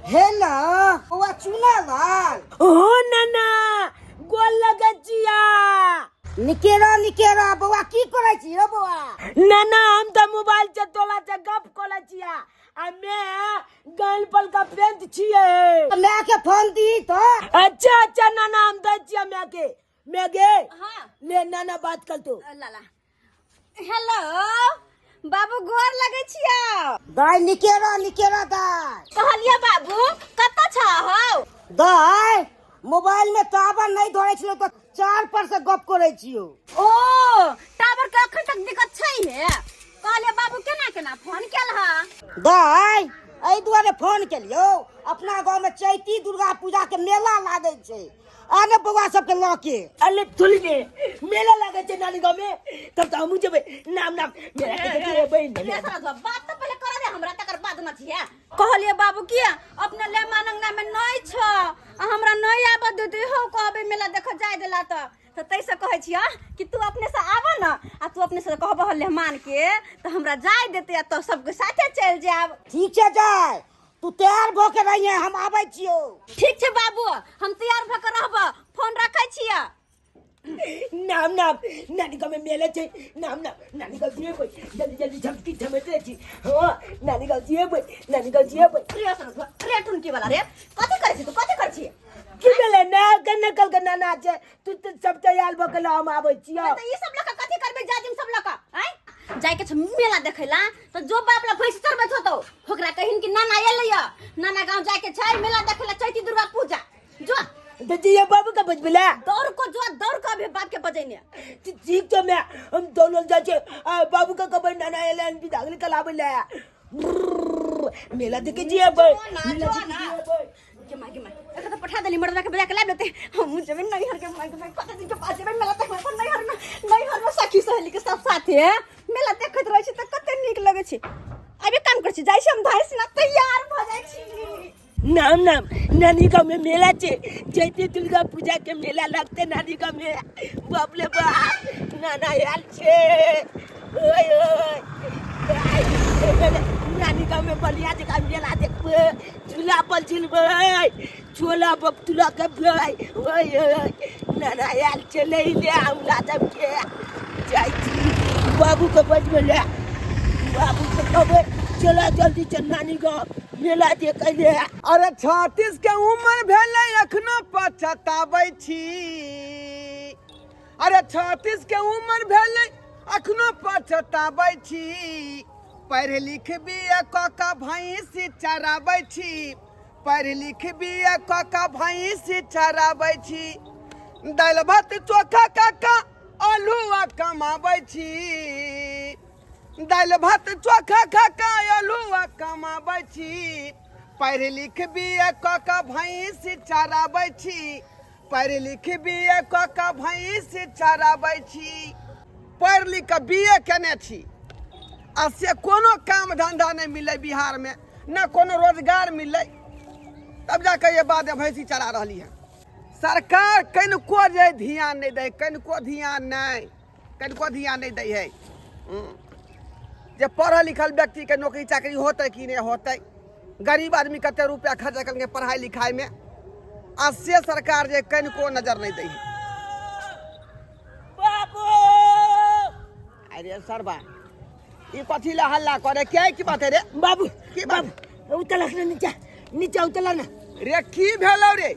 Hello बौआ चुना लाल। ओ नाना, गोल लगै छिया। निकेरा निकेरा बौआ, की करै छी रो बौआ? नाना, हम तऽ मोबाइल से तोला से गप करै छिया आ मैं गाल पल का पेंट छियै। माय के फोन दी तो। अच्छा अच्छा नाना, हम दै छियै मैं के। मैं गे। हाँ। ले नाना, बात कर तू। लाला, हेलो बाबू, गोर लगै छियौ। दाइ, निकेरा निकेरा दाइ। कहलियै बाबू, कतऽ छह हौ? दाइ, मोबाइल में टावर नहीं धरे छलो तो चार पर से गप करे छियो। ओ टावर के अखन तक दिक्कत छै हे। कहलियै बाबू, केना केना फोन केल हा? दाइ, एहि दुआरे फोन केलियो, अपना गांव में चैती दुर्गा पूजा के मेला लागै छै, आने बौआ सबके लऽ के। अरे तुलने मेला लागै छै नानी गाँव में, तब तऽ हमहूँ जेबै। नाम नाम मेला के देखै जेबै। रे साला, बात तऽ पहिले कर दे हमरा, तकर बाद न छियै। कहलियै बाबू, किया अपने ले मानंगना में नहीं छ आ हमरा नहीं आबऽ देते हो? कहबै मेला देख जाय देला तऽ तैसे कहै छियै कि तू अपने से आबऽ न आ तू अपने से कहबह लेहमान के तऽ हमरा जाय देते आ तो सबके साथे चलि जायब। ठीक छै जाय, तू तैयार भऽ के रहिए, हम आबै छियौ। ठीक छै बाबू, हम तैयार भऽ के रहब, फोन रखै छियै। नाम नाम, नानी गाँव में मेला छै। नाम नाम, नानी गाँव जेबै, जल्दी जल्दी झमकी झमेटे छी। हाँ, नानी गाँव जेबै, नानी गाँव जेबै। रे सरसुआ, रे टुनकी वाला रे, कथी करै छी तू? कथी करै छी? की भेलै ना? के नकल के नाना छै। तू तऽ सब तैयार भऽ के हम आबै छियौ। तऽ ई सब लऽ कऽ कथी करबै? जाजिम सब लऽ कऽ आँय जाय के छै मेला देखै ला तऽ जो बाप ला भैंस चरबैत होतौ, ओकरा कहिन कि नाना एलै, नाना गाँव जाय के छै मेला देखै ला, चैती दुर्गा पूजा। जो। तऽ जिया बाबू के बजबेला। दौड़ को जो, दौड़ को अभी बाप के बजैने। ठीक छै मैं, हम दौड़ल जाइ छियै आ बाबू के कहबै नाना एलै, विदागरी कल आबै ला, मेला देखे जियबै। जो ना, मेला जो देखे ना। जियबै। गे माय, गे माय, एकरा तऽ पठा देली, मर्दा के बजा के लाबि लेते। हम जेबै नैहर के। माय, गे माय, कते दिन के बाद जेबै मेला देखबै अपन नैहर में। नैहर में सखी सहेली के सब साथे मेला देखैत रहै छी तऽ कते नीक लगै छै। अबे काम करै छी, जाइ छी हम धाइ सिना, तैयार भऽ जाइ छी। नाम नाम, नानी गाँव में मेला छे, चैती दुर्गा पूजा के मेला लगते नानी गाँव में। बाप रे बाप, नाना आयल छे। ओए ओए, नानी गाँव में बढ़िया जगह मेला देखबै, झूला पर झूलबै, झोला पर तुला करबै। ओए ओए, नाना आयल छे, ले ले हमरा सबके। जाइ छी बाबू के बजबै ले, बाबू के कहबै चला जल्दी चल नानी गाँव मेला देखै ले। अरे 36 के उम्र भेलै, अखनो पछताबै छी। अरे 36 के उम्र भेलै, अखनो पछताबै छी। पढ़ि लिख बी ए कऽ कऽ भैंस चराबै छी। पढ़ि लिख बी ए कऽ कऽ भैंस चराबै छी। दालि भात चोखा काका अल्हुआ कमाबै छी। दालि भात चोखा खा कऽ अल्हुआ कमाबै छी। पढ़ि लिख बी ए कऽ कऽ भैंस चराबै छी। पढ़ि लिख बी ए कऽ कऽ भैंस चराबै छी। पढ़ि लिख कऽ बी ए केने छी आ से कोनो काम धंधा नहि मिललै बिहारमे, ने कोनो रोजगार मिललै, तब जाके ये बात भैंसी चरा रहली है। सरकार कनिको जे ध्यान नहि दै, कनिको ध्यान नहि, कनिको ध्यान नहि दै है जे पढ़ल लिखल व्यक्तिके नौकरी चाकरी होतै कि नहि होतै। गरीब आदमी कते रुपया खर्चा करेंगे पढ़ाई लिखाई में, आ से सरकार जे कनिको नजर नहीं दै है। बाबू। अरे सरबा, ई कथी ला हल्ला करे के? की बात है रे? बाबू। की बात? बाबू, उतलक ना नीचा, नीचा उतला ना। रे, की भेलौ रे?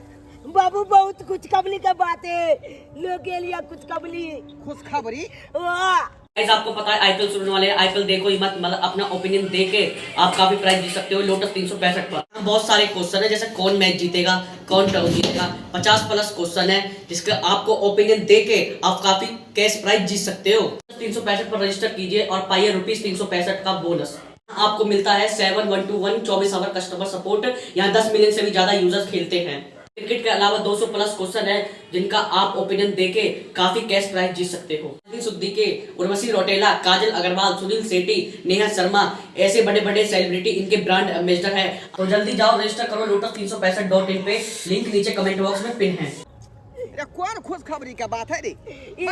बाबू, बहुत कुछ कबली के बात है, लोग के लिए कुछ कबली। खुशखबरी? वाह। गाइस, आपको पता है आईपीएल शुरू होने वाले हैं। आईपीएल देखो ही मत, मतलब अपना ओपिनियन दे के आप काफी प्राइस जीत सकते हो लोटस 365 पर। बहुत सारे क्वेश्चन है, जैसे कौन मैच जीतेगा, कौन टॉस जीतेगा, 50 प्लस क्वेश्चन है जिसका आपको ओपिनियन दे के आप काफी कैश प्राइज जीत सकते हो। 365 पर रजिस्टर कीजिए और पाइए ₹365 का बोनस। आपको मिलता है 7121 24 our customer support. यहाँ 10 मिलियन से भी ज्यादा यूजर्स खेलते हैं। क्रिकेट के अलावा 200 प्लस क्वेश्चन है जिनका आप ओपिनियन देके काफी कैश प्राइज जीत सकते हो। सिद्दीकी, उर्वशी रौटेला, काजल अग्रवाल, सुनील शेट्टी, नेहा शर्मा, ऐसे बड़े बड़े सेलिब्रिटी इनके ब्रांड एम्बेसडर है। तो जल्दी जाओ, रजिस्टर करो लोटस365.in पे, लिंक नीचे कमेंट बॉक्स में पिन है। रे, कौन खुशखबरी के बात है रे? ये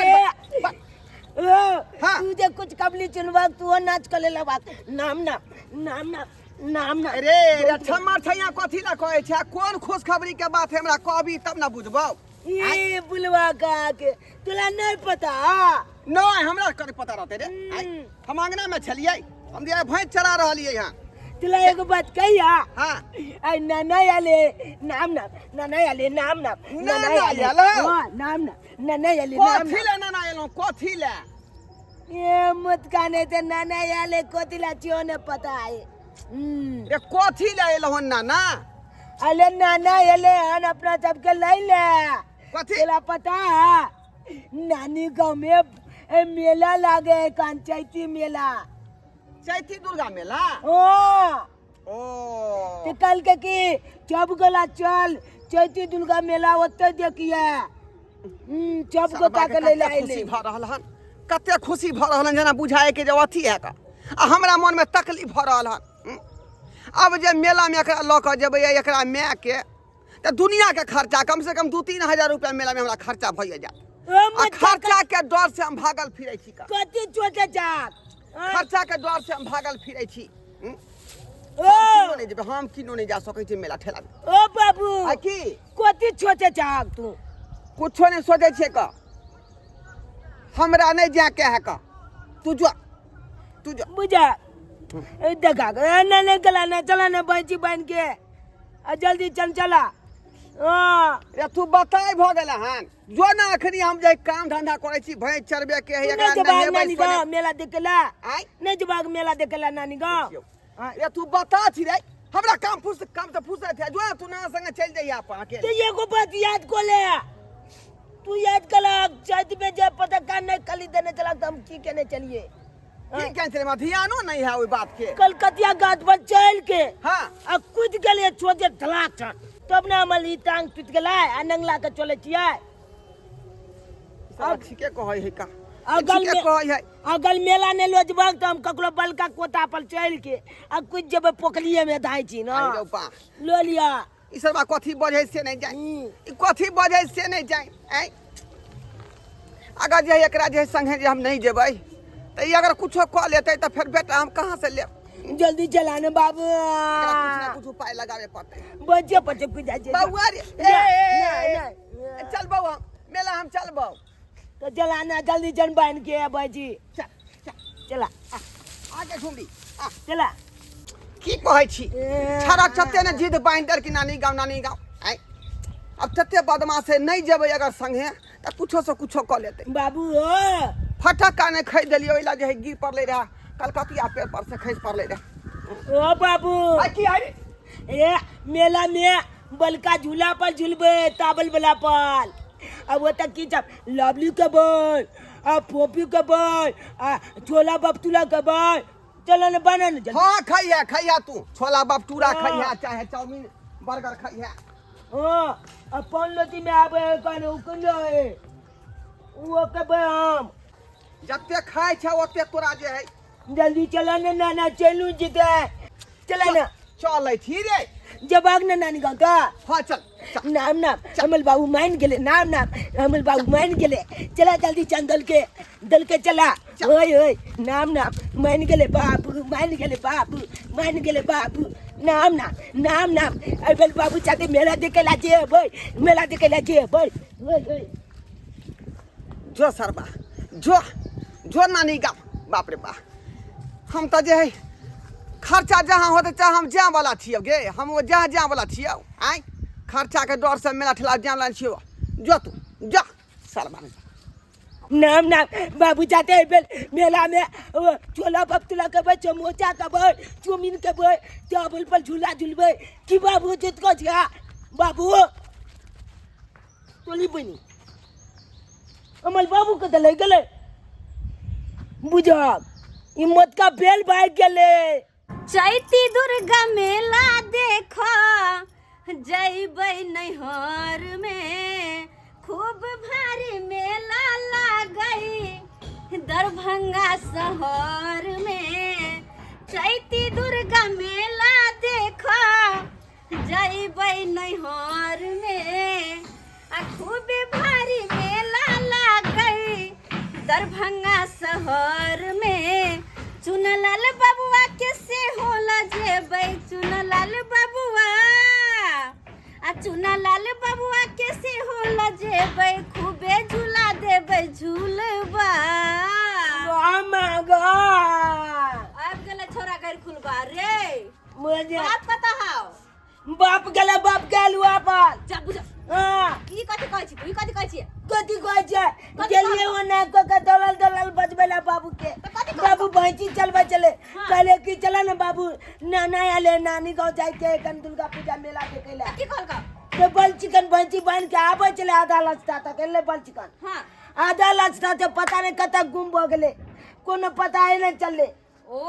हाँ। तू जे कुछ कबली चुनवा, तू नाच कर ले बात। नाम नाम, नाम नाम, नाम ना। रे रे छम्मर छैया कथी ला कहै छै? कोन खुशखबरी के बात है, हमरा कहबी तब ना बुझबौ। ई बुलवा का के तोला नहीं पता? नहीं, हमरा कथी पता रहते रे। आय, हम अंगना में छलियै, हम जे भैंस चरा रहलियै यहाँ। तुला एगो बात कहिया? हाँ। आई नाना आले नाम नाम, नाना आले नाम नाम, नाना आले? हाँ, नाम नाम, नाना आले नाम। कथी ले नाना एलहुँ, कथी ले? ये मत काने ते नाना आले कथी ला छियो ने पता है। रे कथी ले एलहुँ नाना? अले नाना आले हन अपना सबके लै ले। कथी? तोला पता है नानी गाँव में ए मेला लागे है, कांचैती मेला। चैती दुर्गा मेला? हाँ। ओ। ते कल के की चब गला चल चैती दुर्गा मेला ओते देखिए। चब गोता के ले कते आइले। खुशी भऽ रहल हन, कते खुशी भऽ रहल हन, जेना बुझाए के जे अथी है का, आ हमरा मन में तकलीफ भऽ रहल हन। अब जे मेला में एकरा लऽ कऽ जेबै एकरा माय के, तऽ दुनिया के खर्चा कम से कम 2-3 हजार रुपया मेला में हमरा खर्चा भइए जायत। ओ आ मत खर्चा के डर से हम भागल फिरै छी का। कथी चोटे जात? खर्चा के डर से हम भागल फिरै छी। ओ। हम किनो नहि जेबै, हम किनो नहि जा सकै छी मेला ठेला में। ओ बाबू। आ की? कथी सोचे जाग तू? कुछो नहि सोचै छियै का, हमरा नहि जाके है का, तू जो, तू जो। बुझा ए देखा ए नहीं नहीं गला ना चला ना बंची बन के आ जल्दी चल चला। हाँ। रे तू बताय भ गेल हन, जो ना अखनी हम जे काम धंधा करै छी, भैंस चरबे के है, तू एकरा नहीं जबाग नहेबै नानी सोनेबै। गाँव मेला देखेला। आय? नहीं जबाग मेला देखेला नानी गाँव। देखियौ। रे तू बता छी रे, हमरा काम फुस काम से फुसत है, जो ना तू ना संगे चल जइया अपन अकेले। तो एगो बात याद को ले, तू याद कला चैत में जे पता का नहीं कली देने चला तो हम की कहने चलिए। की कहने चलिए, हमरा ध्यानो नहीं है ओई बात के। कलकतिया गाछ पर चल के। हाँ। आ कूद गेलिए छोटे धलाक छक, तब ना हमर ई टांग टूट गेलै आ नंगला के चले छियै। सब ठीके कहै है का। अगल ठीके में कहै है। अगल मेला ने लोजबक तो हम ककरो बलका कोता पर चल के आ कूद जेबै पोखरिये में धाइ छी ना। आई रौ बा। लो लिया। ई सब कथी बजै से नहीं जाय। ई कथी बजै से नहीं जाय। आँय? अगर जे एकरा जे संगे जे हम नहीं जेबै तऽ ई अगर कुछो कऽ लेतै तऽ फेर बेटा हम कहाँ से लेब? जल्दी चला ने बाबू। एकरा कुछ ना कुछ उपाय लगावे पड़तै। बच्चे बच्चे कुछ जाय छै। बौआ रे, ए, ना, ए, ना, ए, ना। ए, चल बौआ, मेला हम चलबौ। तो चला ना जल्दी जन बन के बाजी। चल, चल। चला। आ, आगे घुमरी, आ। चला। की कहै छी? ए। छड़ा तते ने जिद बान्हि देल कि नानी गाँव, नानी गाँव। आँय, अब तते बदमाश है, नहीं जेबै अगर संगे तऽ कुछो से कुछो कऽ लेतै। बाबू हो। फटक्का नहि खरीद देलियै ओहि लए जे है गिर पड़लै रहए, कलकतिया पेड़ पर से खसि पड़लै रहए। ओ बाबू। आ की है रे? ए मेला में बलका झूला पर झूलबै, ताबल वाला पर। अब वो तक की जब लवली के बल, आ पोपी के बल, आ छोला बपतुला के बल, चलो ने बना ने जल्दी। हाँ, खइहे, खइहे तू। छोला बपतुरा हाँ। खइहे, चाहे चाउमीन बर्गर खइहे। हाँ, आ पान लोटी में आबे है, कौन उकन है? वो के बे हम। जते खाय छै ओते तोरा जे है। जल्दी चला ने नाना, चलू जिते। चला ना। चलै छी रे। जबाग ना नानी गाँव का। हाँ, चल, चल। नाम नाम, अमल बाबू मान गेले, नाम नाम, अमल बाबू मान गेले। चला जल्दी चल दल के, दल के चला। चल। ओए, ओए, नाम नाम, मान गेले बाबू, मान गेले बाबू, मान गेले बाबू। नाम नाम, नाम नाम। अमल बाबू चाहते मेला देखे ला जेबै, मेला देखे ला जेबै। ओए, ओए। जो सरबा, जो, जो नानी गाँव। बाप रे बा, हम तऽ जे है खर्चा जहाँ होतै चाहे हम जाए वाला छियौ गे, हम ओ जहाँ जाए वाला छियौ। आँय, खर्चा के डर से मेला ठेला जाए वाला छियौ। जो तू जा सरबा। नाम नाम, बाबू जाते हैं मेला में, वो छोला बपतुला के बे, चमोचा के बे, चौमिन के बे, चावल पर झूला झूलबे। की बाबू जितको छिया बाबू टोली बनी अमल बाबू के दले गेले। बुझा हिम्मत का बेल भाग गेले। चैती दुर्गा मेला देखो जइबै नैहर में, खूब भारी मेला लागई दरभंगा शहर में। चैती दुर्गा मेला देखो जइबै नैहर में, आ खूब भारी मेला लागई दरभंगा शहर में। चुनलाल बबुआ के से होला जेबै चुना लाल बबुआ आ चुना लाल बबुआ के से होला जेबै खूबे झूला देबै झूलबा। मामा गो आबि गेलै छोरा गैर खुलबा रे। मुझे बाप कतऽ हौ? बाप गेलै, बाप गेल वापस। जा बुझ। हाँ। ई कथी कहै छी तू? ई कथी कहै छी? कथी कहै छै? कथी गेलियै कहलको? ओना कऽ के दौड़ल दौड़ल बजबै ला बाबू के। तऽ कथी कहलको? बाबू भैंसी चलबै छलै। हाँ। कहले कि चला ने बाबू, नाना आयल है, नानी गाँव जाय के एखन दुर्गा पूजा मेला देखे ला। की कहलको? तो बल चिकन भैंसी बान्हि के आबै छलै आधा रास्ता तक एलै बल चिकन। हाँ। आधा रास्ता से पता नहि कतऽ गुम भऽ गेलै, कोनो पता ही नहि चललै। ओ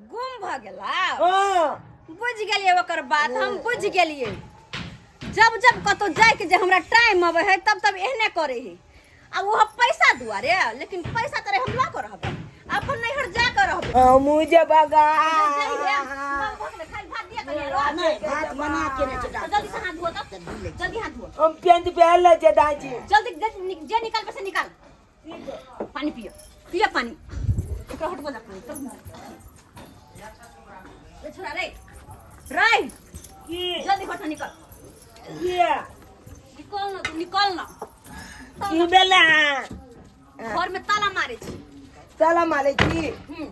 गुम भऽ गेला? हाँ। बुझि गेलियै ओकर बात, हम बुझि गेलियै। जब जब कतौ जाइके जे हमरा टाइम अबै है तब तब एहने करै है आ ओहो पैसा दुआरे। लेकिन पैसा तोरे हम लऽ कऽ रहबै, अपन नैहर जा कऽ रहबै। हमहूँ जेबै गा। नहि, भात बना के नहि छै। जल्दी से हाथ धो, तब जल्दी हाथ धो। हम पेंट पहन लै छियै दादी। जल्दी जे निकाल से निकाल। पानी पियो, पियो पानी। एकरा हटबो जा पानी तब। ए छोरा रे, रे। की? जल्दी घर से निकल। किया? निकल ना तू, निकल ना। की भेलै? घर में ताला मारे छी। ताला मारे छी? हम्म।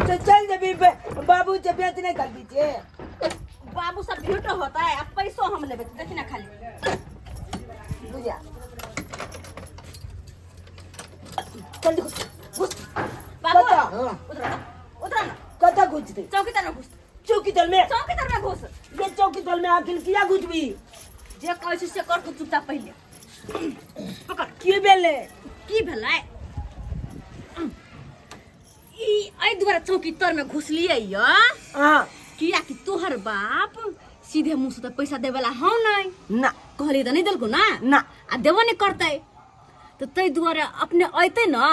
तो चल जेबी, बाबू से बेच नहीं करबी छे? बाबू सब भेंटो होता है, अब पैसो हम लेबे, देखी ना खाली। बुझा। जल्दी घुस, घुस बाबू। कतऽ? उधर ना, उधर ना। कतऽ घुसतै? चौकी तर में घुस। चौकी दल में? चौकी तर में घुस। ये चौकी दल में आखिर किया घुसबी? जे कहै छी से कर तू चुपचाप। पहिले पकड़। की भेलै? की भेलै? ई एहि दुआरे चौकी तर में घुसलियै य हाँ। किया कि तोहर बाप सीधे मुँह से तऽ पैसा देवे ला हौ नहीं। ना। कहलियै तऽ नहि देलको ना। ना। आ देबो नहि करतै, तऽ ताहि दुआरे अपने अयतै ने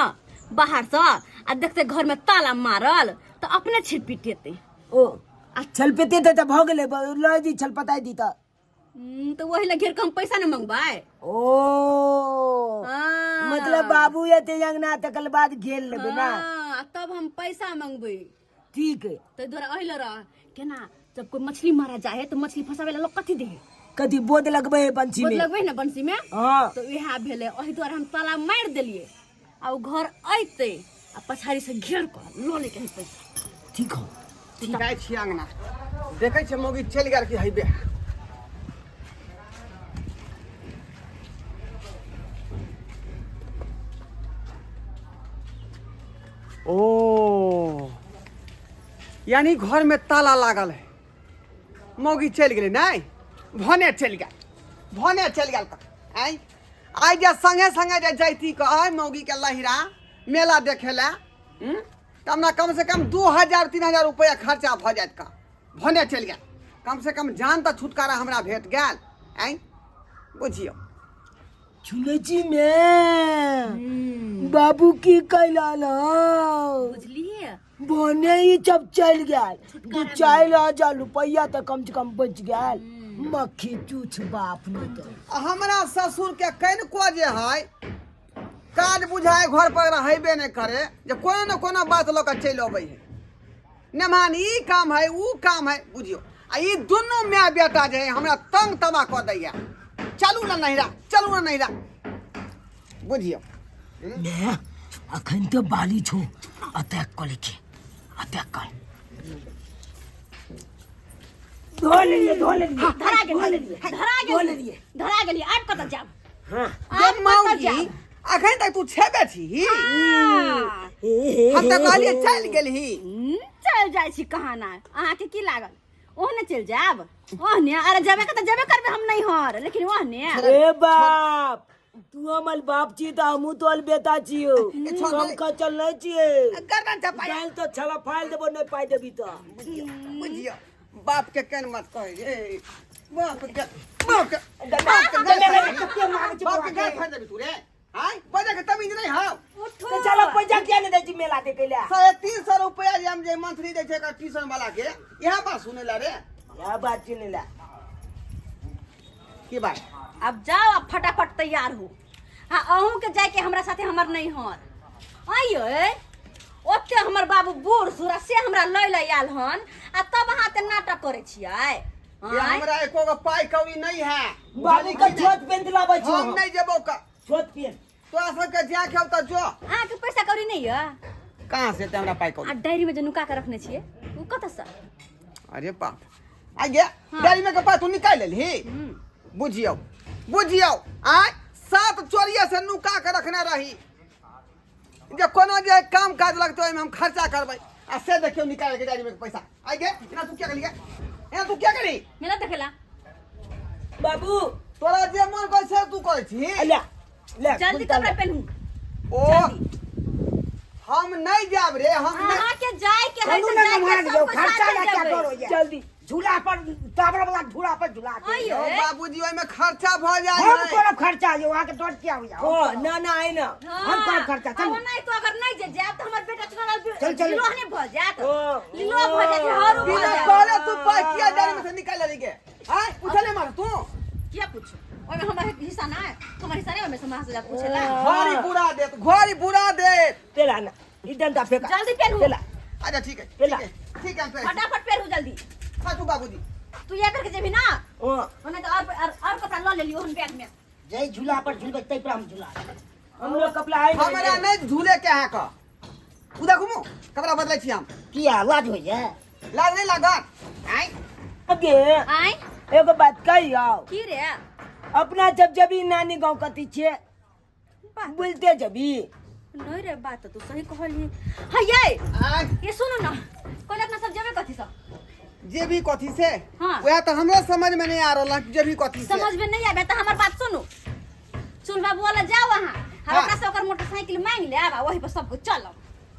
बाहरसँ आ देखतै घरमे ताला मारल तऽ अपने छिटपिटेतै। ओ आ छलपेते तऽ भऽ गेलै, लऽ जी छलपताइ दी तऽ। तऽ ओहि लए घेर कऽ हम पैसा नहि मंगबै। ओ हाँ। मतलब बाबू एते अंगना तकर बाद घेर लेबै ना? हाँ, आ तब हम पैसा मंगबै। ठीक है। ताहि दुआरे एहि लए रह केना जब कोई मछली मारा जाए है तो मछली फंसावे ला लोग कथी दे है? कथी बोद लगबै है बंसी बोझ में? लगबै है ने बंसी में। हाँ। तऽ इएह भेलै, ओहि दुआरे हम ताला मारि देलियै आ ओ घर अयतै आ पछाड़ी से घेर कऽ लऽ लैके है पैसा। ठीक हो। जाइ छी अंगना, देखै छियै मौगी चलि गेल कि हैबे। ओ यानी घर में ताला लागल है, मौगी चलि गेलै। नहि भने चलि गेल, भने चलि गेल। आँय आइ जे संगे संगे जे जैती कह मौगी के लहिरा मेला देखे ला, तऽ हमरा कम से कम 2000 3000 रुपया खर्चा भऽ जायत। का भने चलि गेल, कम से कम जान तऽ छुटकारा हमरा भेट गेल। आँय बुझियौ। सुनै छी मे बाबू की कैला? बुझलियै। भने ई सब चलि गेल, 2000-4000 रुपैआ तऽ कम से कम बचि गेल। मक्खी चूछ बाप नहि तऽ। आ हमरा ससुर के कनिको जे है काज बुझाय घर पर हेबे नहि करे, जे कोनो ने कोनो बात लऽ कऽ चलि अबै है। नेमान ई काम है, ऊ काम है, बुझियौ। आ ई दुनू माय बेटा जे है हमरा तंग तबाह कऽ दैया, चलू ने नैहरा, चलू ने नैहरा, बुझियौ। ने अखन तऽ बाली छौ, अटैक कऽ लेके, अटैक कर। धो लेलियै, धो लेलियै। धरा गेलियै, धरा धो गेलियै। लेलियै। धरा गेलियै, आब कतऽ जायब? हाँ। गे आब कतऽ मौगी जायब? अखन तक तू छेबे छी? हाँ। हम तऽ कहलियै चलि गेलही। चलि जाइ छी कहाँ ना? अहाँके की लागल, ओहने चलि जायब ओहने? अरे जेबे के तऽ जेबे करबै हम नैहर, लेकिन ओहने ए बाप, तू हमर बाप छी तऽ हमहूँ तोहर बेटा छियौ। छोड़ कम दे। खचल नहि छियै। गर्दन चपाय। दालि तऽ छला फाड़ि देबो, नहि पाइ देबी तऽ। बुझियौ, बाप के केन मत कहै रे, बाप के, बाप के, बाप के गाल कते मारै छै? बाप के गाल फाड़ि देबी तू रे। आय बजे के तमीज नहीं हौ? उठू। तऽ चलो, पैसा किया नहि दै छी मेला देखै लए? 350 रुपया जे हम जे मंथली दै छै एकर ट्यूशन वाला के, इएह बात सुनै ला रे? इएह बात सुनै लए। की बात? अब जाओ, अब फटाफट तैयार हो। हाँ, अहूँ के जाके हमरा साथे हमर नैहर आइयो। ओते हमर बाबू बूढ़ सूढ़ आ से हमरा लै लए आयल हन आ तब अहाँ एते नाटक करै छियै ये आँय? हमरा एको गो पाइ कौड़ी नहीं है। बाबू के छोट पेंट लाबै छी। हम नहीं जेबो का। छोट पेंट। तोरा सबके जाए के हौ तऽ जो। अहाँके पैसा कौड़ी नहि यऽ? कहाँ से एते हमरा पाइ आ कौड़ी? डायरी में जे नुका के रखने छियै ओ कतऽसँ? अरे बाप, आ गे, डायरी में के पाइ तू निकालि लेलही? बुझियौ बुझियौ, आय सात चोरिये से नुका के रखने रही जे कोनो जे काम काज लगतै ओहिमे हम खर्चा करबै, आ से देखियौ निकालि के डायरी में के पैसा। आइ गे, एना तू क्या करली गे? एना तू क्या करली? मेला देखेला। बाबू तोरा जे मन करै से तू करै छी। ले ले। जल्दी कपड़ा पेनहू। ओ हम नहीं जाब रे, हम नहीं। अहाँ के जाय के है चलू तऽ ने जाय के नमहर सब यौ, कोइ खर्चा साथे ला क्या जेबै। डर होइए? जल्दी। झूला पर टावर वाला झूला पर झूला के। आइयो। यौ बाबूजी, ओहिमे खर्चा भऽ जाइ हम है। करब खर्चा यौ, अहाँके डर किया होइए? ओ ना ना आइ ना। हम करब खर्चा, चलू। अब नहीं तो अगर नहीं जे जायब तऽ हमर बेटा चुनाव चल, चल। लिलो नहि भऽ जायत। ओ, लिलो भऽ जायत, हरू भऽ बिना जायत। कहले तू पाइ किया डायरी में से निकालि लेली गे? आँय, पूछले मार तू? किया पूछू? ओहिमे हमर हिस्सा नहि, हमर हिस्सा नहि ओहिमे से हमरा से पूछेला। घड़ी बुरा देत, घड़ी बुरा देत। तेला ना ई डंडा फेंका। जल्दी पेनहू। तेला। अच्छा ठीक है, तेला। ठीक है, ठीक है, हम पेर। फटाफट पेनहू जल्दी। हाँ तू बाबूजी। तू ये करके जेबही ना? ओ। ओने तो और कपड़ा ल लेलियो हम बैग में। जै झूला पर झूलबै तै पर हम झूला। हम लोग कपड़ा है नहीं। हमरा नहीं झूले के है का। उधर घुमू, कपड़ा बदलै छी हम। किया लाज होइए? लाज नहीं लागत? आँय। अगे। आँय। एगो बात कहियौ। की रे? अपना जब जबी नानी गांव कथी छे बोलते जबी। नहीं रे, बात तो तू सही कहली। हाँ ये। आँय। ये सुनो ना, कल अपना सब जेबे कथी सब? जे भी कथी से? हाँ। वह तो हमरो समझ में नहीं आ रहल जे भी कथी से। समझ में नहीं आबे तो हमर बात सुनू। चुन बाबू वाला जाओ वहाँ, हम हाँ। ओकरा से ओकर मोटरसाइकिल मांग ले आबा, वही पर सब कुछ चलब।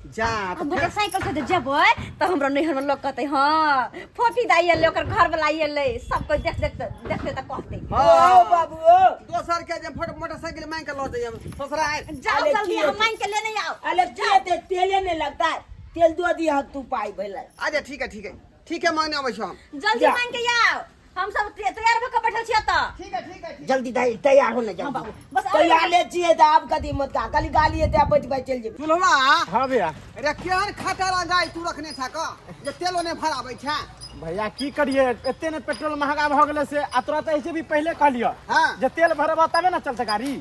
जा, हम तऽ फेर- मोटरसाइकिल से जे जेबै तऽ हमरा नैहर में लोग कहतै हाँ फोफी दाई एलै, ओकर घर वाला एलै, सब कोइ देख देख देखते तऽ कहतै। हाँ। ओ बाबू ओ। दोसर के जे फोट मोटरसाइकिल मांग के लऽ जइयै ससुरा आयल। जाओ अरे जल्दी, की हम होतै? मांग के लेने आओ। अरे की हेतै, तेले नहीं लगता है, तेल दो दिया तू पाई भेलै। अच्छा ठीक है, ठीक है, ठीक है, मांगने अबै छी हम। जल्दी जा। मांग के आओ, हम सब तैयार भऽ के बैठल छियै तऽ। ठीक है, ठीक है, ठीक। जल्दी तैयार हो ने हाँ जल्दी। बाबू, बस तैयार ले छियै तऽ आब कथी मत का, खाली गाली हेतै आ बैठ बैठ चलि जेबै। चुल्हवा। हाँ भैया। रे केहन खटारा गाय तू रखने छा का जे तेलो ने भराबै छा? भैया की करिए, एते ने पेट्रोल महंगा भऽ गेलै से, आ तोरा तऽ ऐसे भी पहिले कहलियौ हाँ। जे तेल भरेबा तबे ने चलतै गाड़ी।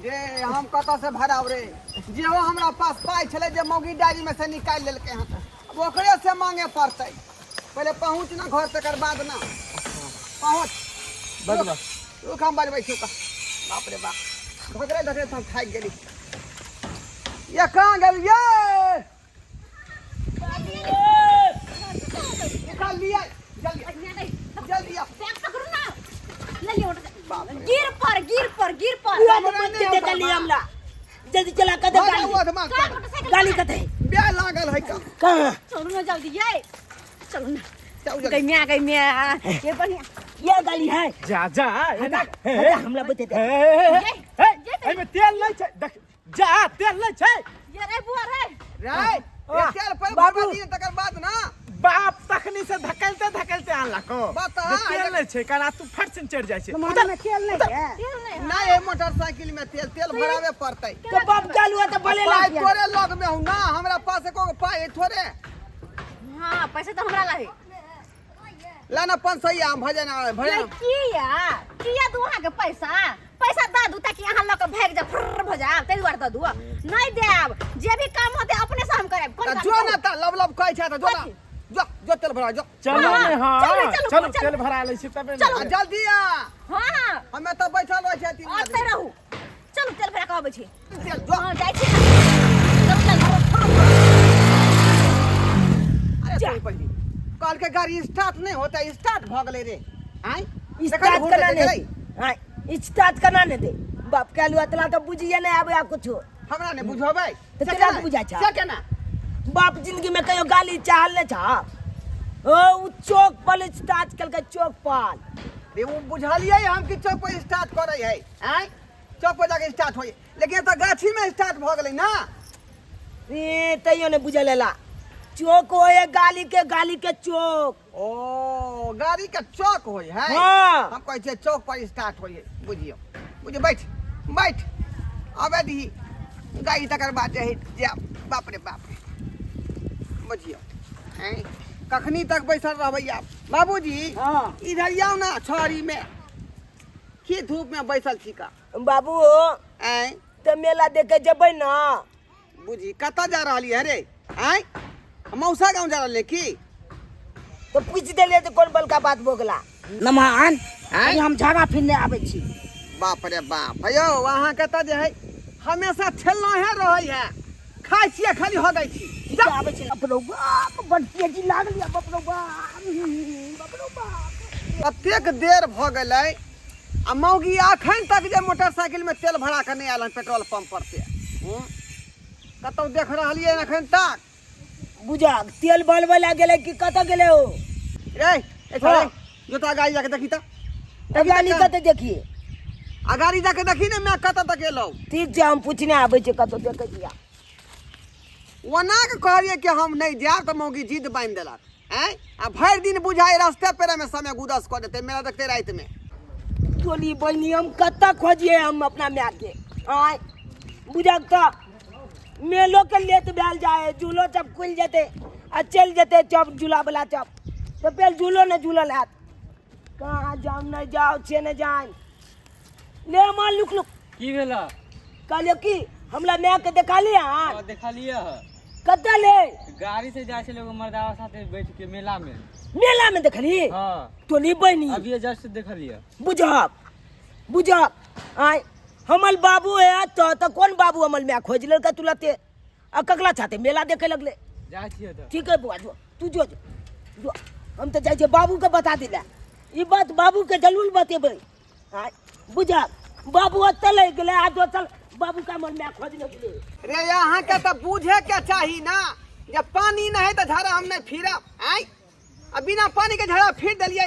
रे हम कतऽ से भराब रे? जेहो हमरा पास पाइ छलै जे मौगी डायरी में से निकालि लेलकै हन, अब ओकरे से मांगे पड़तै। पहिले पहुँच ना घर, तकर बाद ना पहुँच। बजबा। रुक, हम बजबै छी ओकरा। बाप रे बाप, धकरे धकरे हम थाकि गेली। ये कहाँ गेल ये? निकाल लिया, जल्दी जल्दी आ। बैग पकड़ू ना, ले लियो मोटरसाइकिल। गिर पर, गिर पर, गिर पर। पूरा ने बोलते दे गाली हमरा। जल्दी चला कदे भाग गाली। जाऊ अधमा। का मोटरसाइकिल? गाली कते? ब्याह लागल है का? कहाँ? चलू ना जल्दी ये, चलू ना। जाऊ जल्दी। गई म्या, गई म्या, ये बढ़िया। ये गाली है। जा जा, एना हटा, हटा, हमरा बते दे। हे, हे, हे, ये, हे, ये एहिमे तेल नहि छै, देख जा तेल नहि छै। ये रे बुआ रे। रे, ये तेल पर बाबू। भरबा दिए तकर बाद ना। बाप तखनी से धकेलते धकेलते आनलको। बता, जे तेल नहि छै, कारण तू फट से चढ़ि जाइ छै। तुम्हारे में तेल नहीं है? तेल नहीं है। नहीं है मोटरसाइकिल में तेल, तेल भरावे पड़तै। तो बाप चालू है तो भले पाइ लग गया। तोरे लग में हूं ना, हमरा पास एको गो पाइ है थोड़े। हाँ पैसा तो हमरा लागे। ला ना 500 आम भजन आ भजन। किया किया दू अहाँके पैसा? पैसा दऽ दू ताकि अहाँ लऽ कऽ भागि जाउ, फुर्र भऽ जायब, ताहि दुआरे दऽ दू। नहि देब, जे भी काम होतै अपने से हम करब। कोन तऽ काम जो कहू? ना तऽ लब लब कहै छै तऽ जो ना। कथी? जो जो तेल भरा जो। चलू हाँ, ने, हाँ, चलू, चलू, चलू, चलू। तेल भरा लै छी तबे ने। चलू। आ जल्दी आ। हाँ। हमे तऽ बैठल रहै छियै तीन ओतै आदमी। रहू, चलू तेल भरा कऽ अबै छी। तेल जो। हाँ जाइ छी ना। चलू, चलू। अरे तोरी बहिनी, कहलकै गाड़ी स्टार्ट नहि होतै, स्टार्ट भऽ गेलै रे। आँय? स्टार्ट देखै करना ने नहीं। गेलै? हाँ, स्टार्ट करना नहीं दे। बाप के आलू अतला तो बुझिए नहीं आबे आ कुछो। हमरा नहि बुझबै? तऽ से केना केना? के बुझाइ छा? से केना? बाप जिंदगी में कहियो गाली चाहल नहीं छा। ओ उ चौक पर स्टार्ट कलकै, चौक पर। रे उ बुझलियै हम कि चौक पर स्टार्ट करै है। आँय? चौक पर जाके स्टार्ट होय, लेकिन एतऽ गाछी में स्टार्ट भऽ गेलै ना। ए तैयो नहीं बुझल एला। चौक होए गाली के, गाली के चौक। ओ गाड़ी के चौक होय है। हाँ। हम कहै छियै चौक पर स्टार्ट होय है। बुझियौ, बुझियौ, बैठ बैठ, आबे दीही गाड़ी, तकर बाद जे है जायब। बाप रे बाप रे। बुझियौ आँय कखनी तक बैसल रहबै आब बाबूजी हाँ। इधर आउ ना छड़ी में की धूप में बैसल छी का बाबू आँय तऽ मेला देखे जेबै ना बुझी कतऽ जा रहली है रे आँय मौसा गाँव जा रहले की तऽ पूछि देलियै तऽ कोन बड़का बात भऽ गेला नमहान आँय? कनी हम झाड़ा फिरने आबै छी बाप रे बाप यौ अहाँके तऽ जे है हमेशा ठेलना है रहै है खाइ छियै खाली हगै छी जा आबै छी बाप रौ बाप बड तेजी लागल या बाप रौ बाप बाप रौ बाप कतेक देर भऽ गेलै आ मौगी अखन तक जे मोटरसाइकिलमे तेल भरा कऽ नहि आयल हन पेट्रोल पंप पर से हूँ? कतहु देख रहलियै हन अखन तक बुझा तेल भरबै लए गेलै कि कतऽ गेलै ओ रे ए छोड़े हाँ। जोता गाड़ी जाके देखी तऽ तऽ गाड़ी कतऽ देखिए आ गाड़ी जाके देखी ने मैं कतऽ तक एलहुँ ठीक छै हम पूछने आबै छियै कतऽ देखै छियै ओना के कहलियै कि हम नहि जायब तऽ मौगी जिद बान्हि देलक आँय आ भरि दिन बुझाइ रस्ते पेड़ेमे समय गुदस कऽ देतै मेला देखतै रातिमे टोली बहिनी हम कतऽ खोजिए हम अपना मायके आँय बुझक तऽ मेलो के लेट भेल जाए झूलो सब खुलि जेतै आ चलि जेतै चप झूलावला चप तऽ फेर झूलो नहि झूलल हैत कहाँ जाउ नहि जाउ से नहि जानि ले माँ लुक लुक की भेल कहलियो की हमरा माय के देखा लिया हाँ देखलिए ह कतऽ ले गाड़ी से जाइ छलै एगो मर्दावा साथे बैठ के मेला में मेला में देखली हाँ टोली बहिनी अभी जस्ट देखलिए बुझब बुझब आय हमर बाबू है तो तो कौन बाबू हमर माय खोज लेलकै तुरते आ ककरा छाते मेला देखे लगले जाइ छियै तऽ ठीक है बुआ जो तू जो जो जो हम तऽ जाइ छियै बाबूके बता दिला ई बात बाबूके जरूर बतेबै आय बुझब बाबू ओतऽ लग गेलै आ दोसर बाबू का मन में खोज लगले रे अहाँके तऽ बुझे के चाही ना जे पानी नहि है तऽ झाड़ा हम नहि फिरब आँय आ बिना पानी के झाड़ा फिर देलियै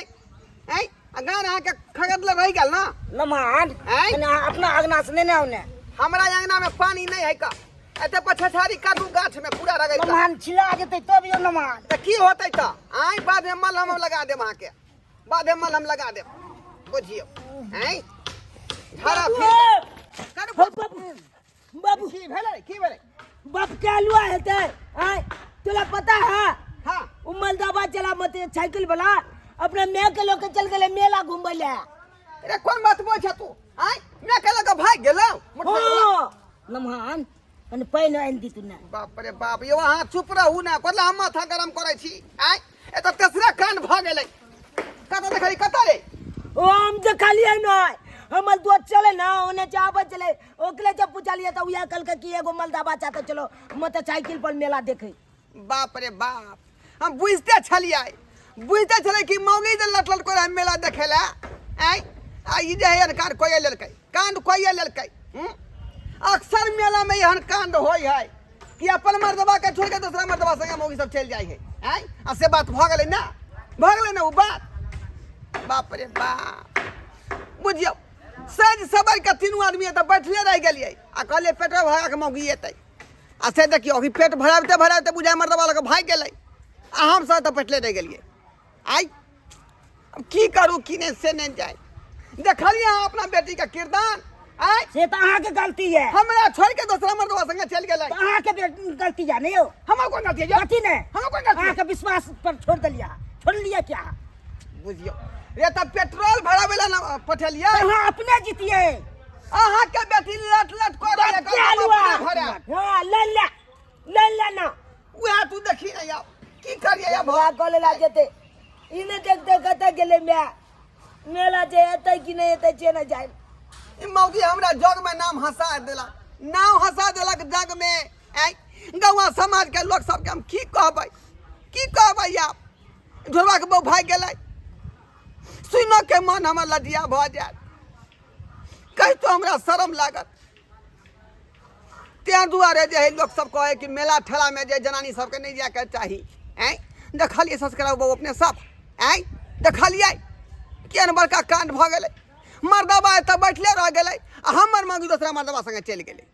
आँय आ गान अहाँके खगदले रहि गेल ना नमहान आँय? कनी अहाँ अपना अगना से लेने आउ ने हमरा अंगना में पानी नहीं है का एते पछाड़ी काटू गाछ में पूरा रगड़ कऽ। नमहान छिला जेतै तब यौ नमहान तऽ की होतै तऽ आँय बाद में मलहम लगा देब अहाँके बाधे मलहम लगा देब बुझियौ आँय झाड़ा फिर करू हो बाबू बाबू की भेलै की भेलै बाप के आलुआ हेतै आय तोला पता है हाँ उ मलदाबा चला मत साइकिल वाला अपना माय के लोग के चल गेलै मेला घूमबै ले अरे कोन बात बोल छ तू आँय मैं कहलक के भागि गेलौ मोटरसाइकिल हाँ नमहान कनि पानि आनि दी तू ने बाप रे बाप यौ अहाँ चुप रहू ने कतला हम माथा गरम करै छी आँय एतऽ तेसरा कांड भऽ गेलै कतऽ देखली कतऽ रे ओ हम देखलियै नहि हमर दोस्त चले ना ओने चाबे चले ओकरे जब पूछलियै तऽ उएह कहलकै कि एगो मलदाबा चाहते चलो मोटरसाइकिल पर मेला देखे बाप रे बाप हम बुझते छलियै बुझते छलियै कि मौगी जे लट लट कर मेला देखे ला आँय आ ई जे है कांड कोई लेलकै कांड कोई लेलकै हूँ? अक्सर मेला में एहन कांड होइ है कि अपन मर्दबा के छोड़ के दूसरा मर्दबा संगे मौगी सब चलि जाइ है आँय आ से बात भऽ गेलै ना भऽ गेलै ना ओ बात बाप रे बाप बुझियौ सज सबर के तीनू आदमी एतऽ बैठले रहि गेलियै आ कहलियै पेट्रोल भरा के मौगी एतै आ से देखियौ अभी पेट भराबिते भराबिते बुझाइ मर्दबा लऽ कऽ भागि गेलै आ हमसभ तऽ बैठले रहि गेलियै आइ अब की करू की नहि से नहि जाय देखलियै अहाँ अपना बेटीके किरदान आइ से तऽ अहाँके गलती यऽ हमरा छोड़ि के दोसरा मर्दबा संगे चलि गेलै तऽ अहाँके गलती यऽ नहि यौ हमर कोन गलती यऽ कथी नहि हमर कोन गलती अहाँके विश्वास पर छोड़ि देलियै छोड़ि लिअ क्या बुझियौ रे तऽ पेट्रोल भराबै लए ने पठेलियै अहाँ अपने जीतियै अहाँके बेटी लट लट कऽ रहल है, क्या लुआ भरायब हाँ ले ले ले ले ना उएह तू देखी ने आब की करियै आब भा कऽ लेला जेतै ई नहि देखते कतऽ गेलै माय मेला जे एतै कि नहि एतै से नहि जाय ई मौगी हमरा जग में नाम हंसा देलक नाम हंसा देलक जग में आँय गौआ समाज के लोक सबके हम की कहबै की कहबै आब ढोलवा के बहू भागि गेलै सुनो के मन हमर लजिया भऽ जायत कहितो हमरा शरम लागत तें दुआरे जे है लोक सब कहै कि मेला ठेलामे जे जनानी सबके नहि जायके चाही आँय देखलियै संस्कार बाबू अपने सब आँय देखलियै केहन बड़का कांड भऽ गेलै मर्दबा एतऽ बैठले रहि गेलै आ हमर मौगी दोसरा मर्दबा संगे चलि गेलै